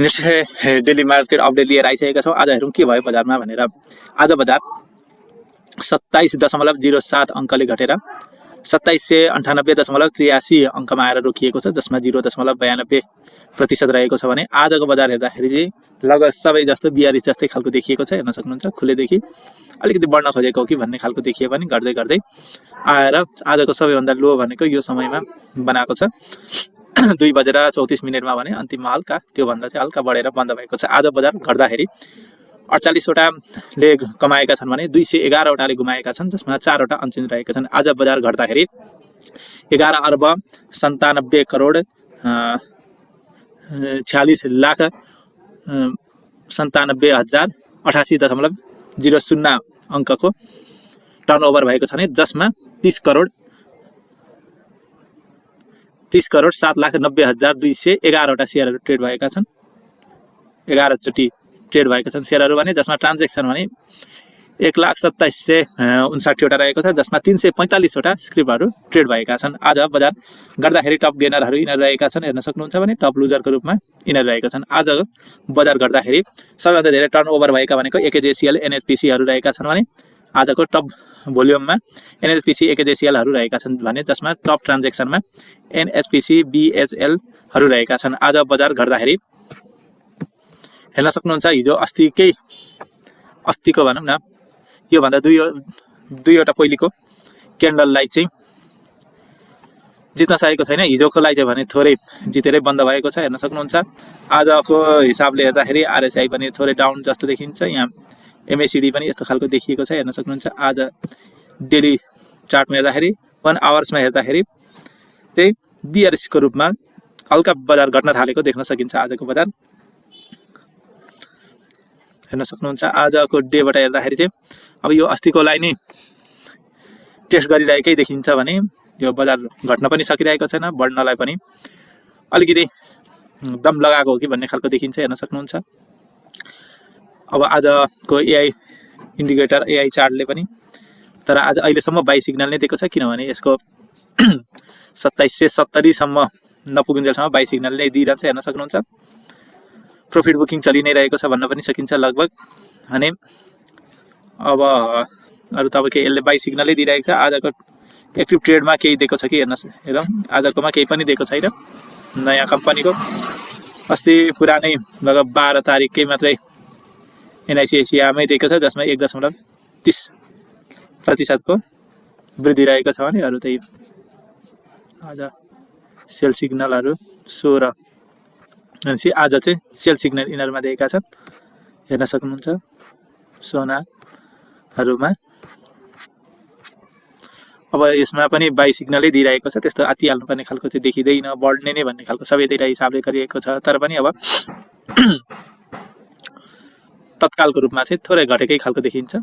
Next daily market update लिएर आइसकेका छौँ। आज हेरौँ के भयो बजारमा भनेर। आज बजार 27.07 अङ्कले घटेर 2798.83 अङ्कमा आएर रोकिएको छ, जसमा 0.92% रहेको छ भने आजको बजार हेर्दाखेरि चाहिँ लगभग सबै जस्तो 42 जस्तै खालको देखिएको छ। हेर्न सक्नुहुन्छ खुलेदेखि अलिकति बढ्न खोजेको हो कि भन्ने खालको देखिए पनि गर्दै गर्दै आएर आजको सबैभन्दा लो भनेको यो समयमा बनाएको छ 2:34 भने अन्तिममा हल्का त्योभन्दा चाहिँ हल्का बढेर बन्द भएको छ। आज बजार घट्दाखेरि 48 वटाले कमाएका छन् भने 211 वटाले गुमाएका छन्, जसमा 4 वटा अनचेन्ज रहेका छन्। आज बजार घट्दाखेरि 11 अर्ब 97 करोड 46 लाख 97,088.00 अङ्कको टर्नओभर भएको छ भने जसमा 30 करोड 7,90,211 वटा सेयरहरू ट्रेड भएका छन्। 11 चोटि ट्रेड भएका छन् सेयरहरू भने जसमा ट्रान्जेक्सन भने 1,27,59 वटा रहेको छ, जसमा 345 वटा स्क्रिप्टहरू ट्रेड भएका छन्। आज बजार गर्दाखेरि टप गेनरहरू यिनीहरू रहेका छन्। हेर्न सक्नुहुन्छ भने टप लुजरको रूपमा यिनीहरू रहेका छन्। आज बजार गर्दाखेरि सबैभन्दा धेरै टर्नओभर भएका भनेको एकेजेसिएल एनएचपिसीहरू रहेका छन् भने आजको टप भोल्युममा एनएचपिसी एकेजेसिएलहरू रहेका छन् भने जसमा टप ट्रान्जेक्सनमा एनएचपिसी बिएचएलहरू रहेका छन्। आज बजार घट्दाखेरि हेर्न सक्नुहुन्छ हिजो अस्तिको भनौँ न योभन्दा दुईवटा पहिलेको क्यान्डललाई चाहिँ जित्न सकेको छैन। हिजोकोलाई चाहिँ भने थोरै जितेरै बन्द भएको छ। हेर्न सक्नुहुन्छ आजको हिसाबले हेर्दाखेरि आरएसआई पनि थोरै डाउन जस्तो देखिन्छ। यहाँ एमएसिडी पनि यस्तो खालको देखिएको छ। हेर्न सक्नुहुन्छ आज डेली चार्टमा हेर्दाखेरि 1 आवर्समा हेर्दाखेरि चाहिँ बिआरएसको रूपमा हल्का बजार घट्न थालेको देख्न सकिन्छ। आजको बजार हेर्न सक्नुहुन्छ आजको डेबाट हेर्दाखेरि चाहिँ अब यो अस्तिकोलाई नै टेस्ट गरिरहेकै देखिन्छ भने यो बजार घट्न पनि सकिरहेको छैन, बढ्नलाई पनि अलिकति दम लगाएको हो कि भन्ने खालको देखिन्छ। हेर्न सक्नुहुन्छ अब आजको एआई इन्डिकेटर एआई चार्टले पनि तर आज अहिलेसम्म बाई सिग्नल नै दिएको छ, किनभने यसको 2770 सम्म नपुगिन्जेलसम्म बाई सिग्नल नै दिइरहन्छ। हेर्न सक्नुहुन्छ प्रॉफिट बुकिङ चलि नै रहेको छ भन्न पनि सकिन्छ लगभग। अनि अब अरू तपाईँको यसले बाई सिग्नलै दिइरहेको छ। आजको एक्टिभ ट्रेडमा केही दिएको छ कि हेरौँ। आजकोमा केही पनि दिएको छैन नयाँ कम्पनीको। अस्ति पुरानै लगभग 12 तारिककै मात्रै एनआइसी एसियामै दिएको छ, जसमा 1.30% को वृद्धि रहेको छ भने अरू त्यही आज सेल सिग्नलहरू 16 भनेपछि आज चाहिँ सेल सिग्नल यिनीहरूमा दिएका छन्। हेर्न सक्नुहुन्छ सोनाहरूमा अब यसमा पनि बाई सिग्नलै दिइरहेको छ, त्यस्तो आतिहाल्नु पर्ने खालको चाहिँ देखिँदैन, बढ्ने नै भन्ने खालको सबैतिर हिसाबले गरिएको छ। तर पनि अब तत्कालको रूपमा चाहिँ थोरै घटेकै खालको देखिन्छ।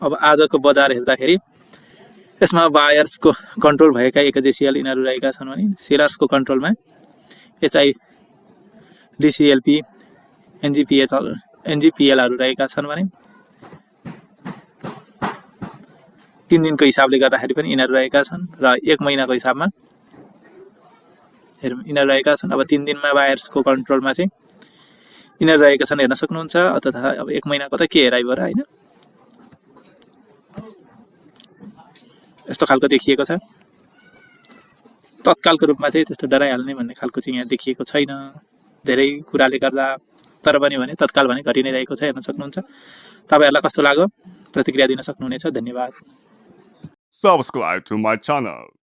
अब आजको बजार हेर्दाखेरि यसमा बायर्सको कन्ट्रोल भएका एकेजेसिएल यिनीहरू रहेका छन् भने सेलर्सको कन्ट्रोलमा एचआई डिसिएलपी एनजिपिएलहरू रहेका छन् भने 3 दिनको हिसाबले गर्दाखेरि पनि यिनीहरू रहेका छन् र 1 महिनाको हिसाबमा यिनीहरू रहेका छन्। अब 3 दिनमा बायर्सको कन्ट्रोलमा चाहिँ यिनीहरू रहेका छन्। हेर्न सक्नुहुन्छ तथा अब 1 महिनाको त के हेराइ भयो र होइन, यस्तो खालको देखिएको छ। तत्कालको रूपमा चाहिँ त्यस्तो डराइहाल्ने भन्ने खालको चाहिँ यहाँ देखिएको छैन धेरै कुराले गर्दा। तर पनि भने तत्काल भने घटि नै रहेको छ। हेर्न सक्नुहुन्छ तपाईहरुलाई कस्तो लाग्यो प्रतिक्रिया दिन सक्नुहुनेछ। धन्यवाद। Subscribe to my channel.